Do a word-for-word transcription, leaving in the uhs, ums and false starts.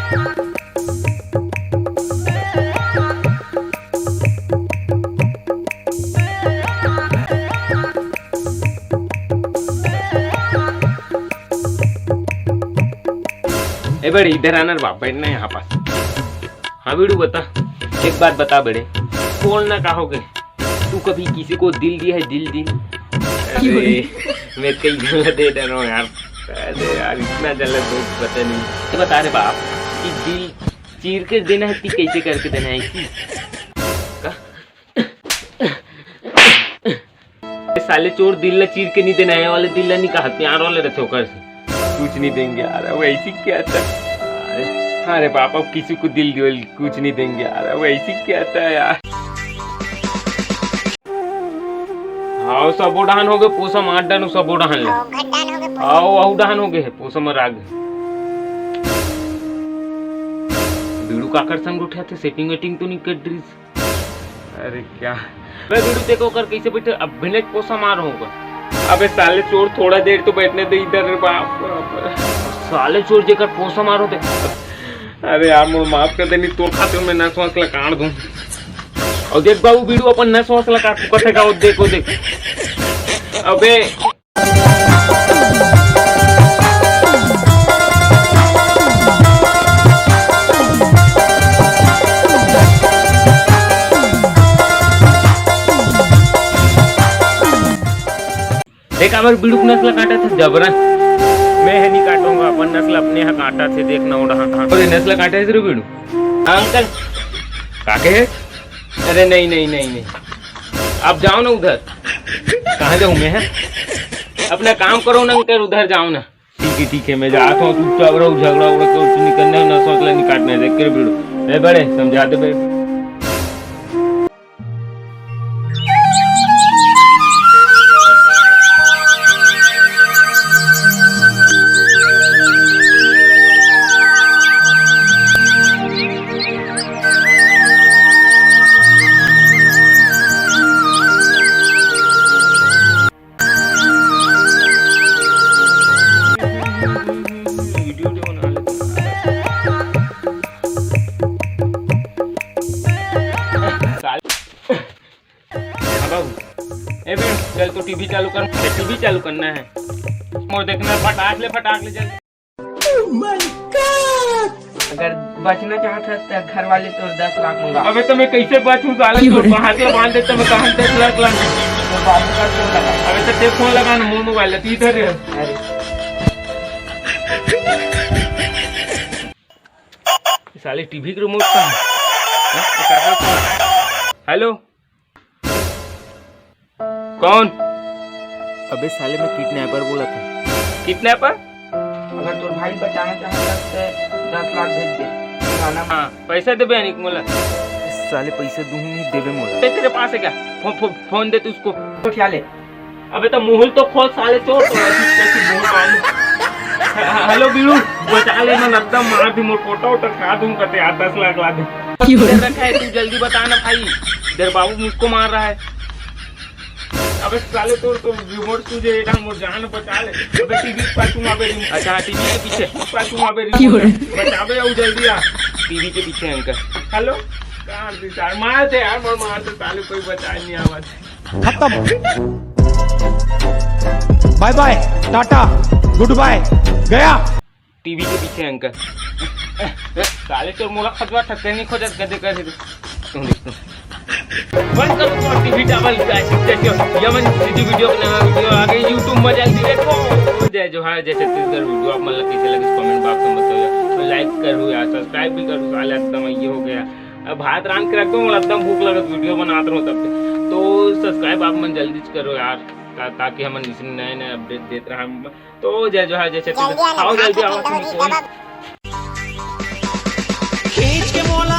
ए बड़े, इधर आना रे बाप, बैठना यहाँ पास। हाँ बीड़ू, बता, एक बात बता बड़े, बोलना का हो गे? तू कभी किसी को दिल दिया है? दिल, दिल। अरे, मैं कई झन ला दे डरे हंव यार। अरे यार, इतना जल्द दोस्त पता नहीं। तो बता रे बाप कि दिल चीर के देना है कि कैसे करके देना है कि? का? ए साले चोर, दिल ला चीर के नहीं देना है, वाले दिल ला नहीं कहा, प्यार वाले रथे ओकर से। कुछ नहीं देंगे यार, अब ऐसी क्या था? अरे बाप, अब किसी को दिल दियो, कुछ नहीं देंगे यार, अब ऐसी क्या था यार? हाँ, सबो डहान हो गे, पोसम आठ डहान, सबो डहान ले। हाँ, घट डहान हो गे, पोसम। हाँ, वहू डहान हो गे हे, पोसम राग। बीड़ू काकर संग उठे थे, सेटिंग वेटिंग तो नहीं कर रही? अरे क्या? मैं बीड़ू देखो कर कैसे बैठे, अब बिना पोसा मार होगा। अबे साले चोर, थोड़ा देर तो बैठने दे इधर रे बाप। साले चोर जेकर पोसा मारो ते। अरे यार, मोर माफ कर दे, नहीं तो खाते में नस वस ला काट दूं। और देख बाबू, बीड़ू अपन नस वस ला काट कथे का, वो देख, वो देख। अबे देख, काबर बीड़ू के नस ला काटत हे जबरन। मैं ह नहीं काटूंगा, अपन नस ला अपने ह काटत हे, देख ना उड़ा। अरे नस ला काटे हे रे बीड़ू। हाँ, अंकल। का कहे? अरे नहीं, नहीं, नहीं, नहीं। आप जाओ ना उधर। कहाँ जाऊँ मैं, हैं? अपना काम करो ना अंकल, उधर जाओ ना। ठीक है, ठीक है, मैं जाता हूँ, चुपचाप रहो, झगड़ा उगड़ा कुछ नहीं करना है, नस वस ला नहीं काटना है, देख कर बीड़ू। ए बड़े, समझा दे बे। हाँ बाबू। ए बे, चल तो टीवी चालू कर, मुझे टीवी चालू करना है। मोर देखना है, फटाक ले, फटाक ले, चल। Oh my God! अगर बचना चाहत हस त घर वाले तोर दस लाख मंगा। अबे तो मैं कैसे बचूं साले, तोर हाथ ला बांध दे तो मैं कहां दस लाख ला। तो बात कर, फोन लगा। अबे तो ते फोन लगा ना, मोर मोबाइल है, तू इधर है। अरे। साले टीवी के रिमोट कहां है? हैं? ये का करत हे? हेलो, कौन? अबे साले, मैं किडनैपर बोलत हूँ। किडनैपर? अगर तोर भाई बचाना चाहत हस त दस लाख भेज दे। गाना हाँ, पैसा देबे अनिक मोला। साले, पैसा दूँ नहीं देबे मोला। ते तेरे पास है क्या? फो-, फो-, फोन दे तू उसको। उठा ले। अबे तो मुंह तो खोल साले चोर, तो ऐसी, ऐसी मुंह मारू। हेलो बीड़ू, बचा लेना, एकदम मार दी, मोर पोटा उटा खा दूं कते, आ दस लाख ला दे। क्यों रे? रखा है, तू जल्दी बता ना भाई, इधर बाबू मुझको मार रहा है। अबे साले तोर तो रिमोट तुझे एटा मोर जान बचा ले। अबे टीवी के पाछू में अबे रिमोट। अच्छा, हाँ, टीवी के पीछे। पाछू में अबे रिमोट। क्यों रे? बचाबे आओ जल्दी आ। टीवी के पीछे अंकल। हेलो, कहाँ से यार? मार दे यार, मार, मार दे साले, कोई बचा नहीं आवाज। खत्म। बाय बाय, टाटा, गुड बाय, गया। टीवी के पीछे अंकल। साले चोर मोला खतवा ठक्के नहीं खोजत गदे कर दे। तुम देख तुम। बंद करो तो टीवी डबल का चिट्टे क्यों? यमन सीधी वीडियो के नवा वीडियो आ गई YouTube में जल्दी देखो। जय जोहार, जय छत्तीसगढ़। वीडियो आप मन ला कैसे लगिस कमेंट बॉक्स में बताओ यार। तो लाइक करो यार, सब्सक्राइब भी करो। साले एकदम ये हो गया। अब भात रांध के रख दो, मोला एकदम भूख लगत, वीडियो बनात रहो तब तक। तो सब्सक्राइब आप मन जल्दी से करो यार, ता-, ताकि हमन इसे नए नए अपडेट देत रहा। तो जय जोहार, जय छत्तीसगढ़। जल्दी आना, आओ, जल्दी आओ, भात तुम खाओ, कोई। खींच के मोला